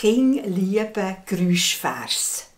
Kinder lieben Geräuschvers,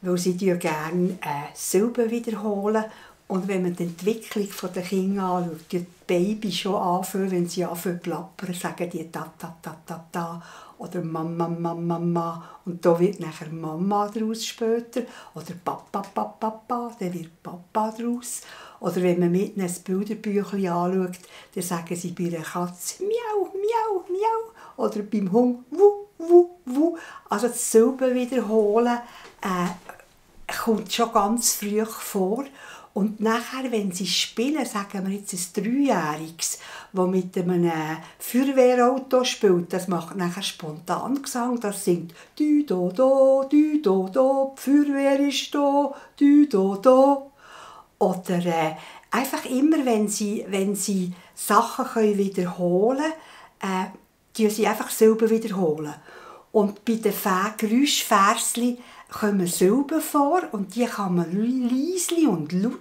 weil sie gerne Silben wiederholen. Und wenn man die Entwicklung der Kinder anschaut, die Baby schon anfangen, wenn sie anfangen zu plappern, sagen die «ta, ta, ta, ta, ta» oder «Mama, Mama, Mama». Und da wird nachher «Mama» daraus später. Oder «Papa, Papa, Papa», dann wird «Papa» daraus. Oder wenn man mit ein Bilderbüchlein anschaut, dann sagen sie bei einer Katze «Miau, Miau, Miau». Oder beim Hund «Wu, Wu, Wu». Also das Silben wiederholen kommt schon ganz früh vor. Und nachher, wenn sie spielen, sagen wir jetzt ein Dreijähriges, das mit einem Feuerwehrauto spielt, das macht nachher Spontangesang, das singt «Dü, do, do, dü, do, do, die Feuerwehr ist da, dü, do, do». Oder einfach immer, wenn sie Sachen wiederholen können, die sie einfach selber wiederholen. Und bei den Geräuschversli kommen Silben vor und die kann man leise und laut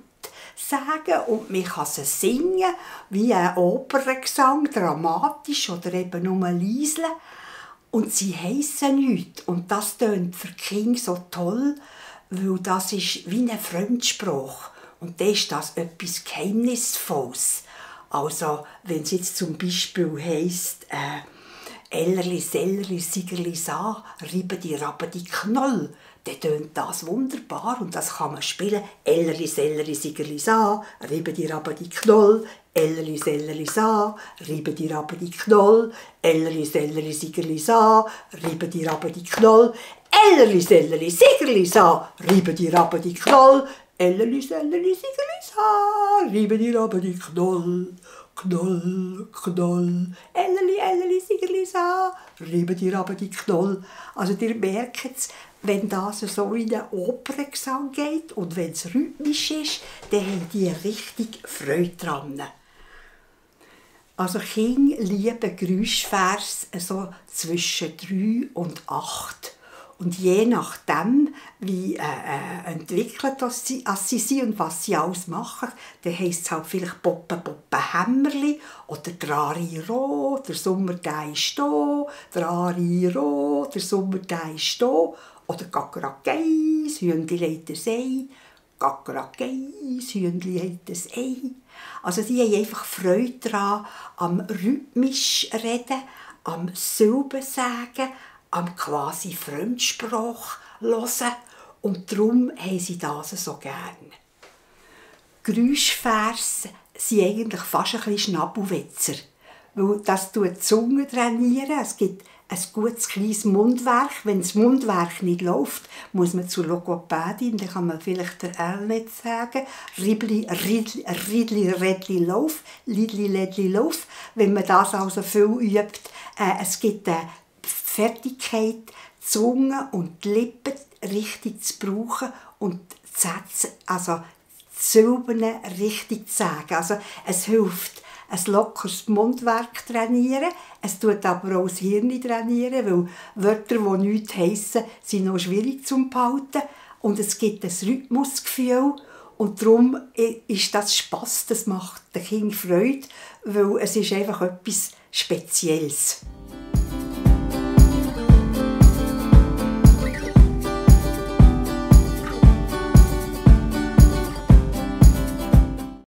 sagen und man kann sie singen, wie ein Operngesang, dramatisch oder eben nur leise. Und sie heissen nichts. Und das tönt für die Kinder so toll, weil das ist wie ein Fremdsprache. Und dann ist das etwas Geheimnisvolles. Also, wenn es jetzt zum Beispiel heisst, Ellerli, Sellerli, Sigerli, Sa, Ribedi, Rabedi, Knoll, dann tönt das wunderbar und das kann man spielen. Ellerli, Sellerli, Sigerli, Sa, Ribedi, Rabedi, Knoll, Ellerli, Sellerli, Sa, Ribedi, Rabedi, Knoll, Ellerli, Sellerli, Sigerli, Sa, Ribedi, Rabedi, Knoll, Ellerli, Sellerli, Sigerli, Sa, Ribedi, Rabedi, Knoll, Ellerli, Sellerli, Sigerli, Sa, Ribedi, Rabedi, Knoll. Knoll, Knoll, Ellerli, Ellerli, Sigerli, Sa, Ribedi, Rabedi, Knoll. Also ihr merkt es, wenn das so in einen Operngesang geht und wenn es rhythmisch ist, dann haben die richtig Freude dran. Also Kinder lieben Geräuschvers so zwischen 3 und 8. Und je nachdem, wie entwickelt sie sind und was sie alles machen, dann heisst es halt vielleicht «Poppe, Poppe, Hämmerli» oder «Drari, ro, der Sommer, der ist da», «Drari, ro, der Sommer, der ist da» oder «Gackerageis, Hündli legt ein Ei», «Gackerageis, Hündli legt ein Ei». Also die haben einfach Freude daran, am rhythmisch reden, am Silben sagen, am quasi Fremdsprache hören und darum haben sie das so gern. Geräuschvers sind eigentlich fast ein bisschen Schnabelwetzer, weil das die Zunge trainieren. Es gibt ein gutes kleines Mundwerk. Wenn das Mundwerk nicht läuft, muss man zur Logopädin, dann kann man vielleicht der L sagen, Ribli, Ridli, Redli, Lauf, Lidli, Ledli, Lauf. Wenn man das also viel übt, es gibt Fertigkeit, die Zunge und die Lippen richtig zu brauchen und die Sätze, also die Silben richtig zu sagen. Also es hilft, ein lockeres Mundwerk trainieren, es tut aber auch das Hirn trainieren, weil Wörter, die nichts heissen, sind noch schwierig zu behalten. Und es gibt ein Rhythmusgefühl und darum ist das Spass, das macht den Kindern Freude, weil es ist einfach etwas Spezielles.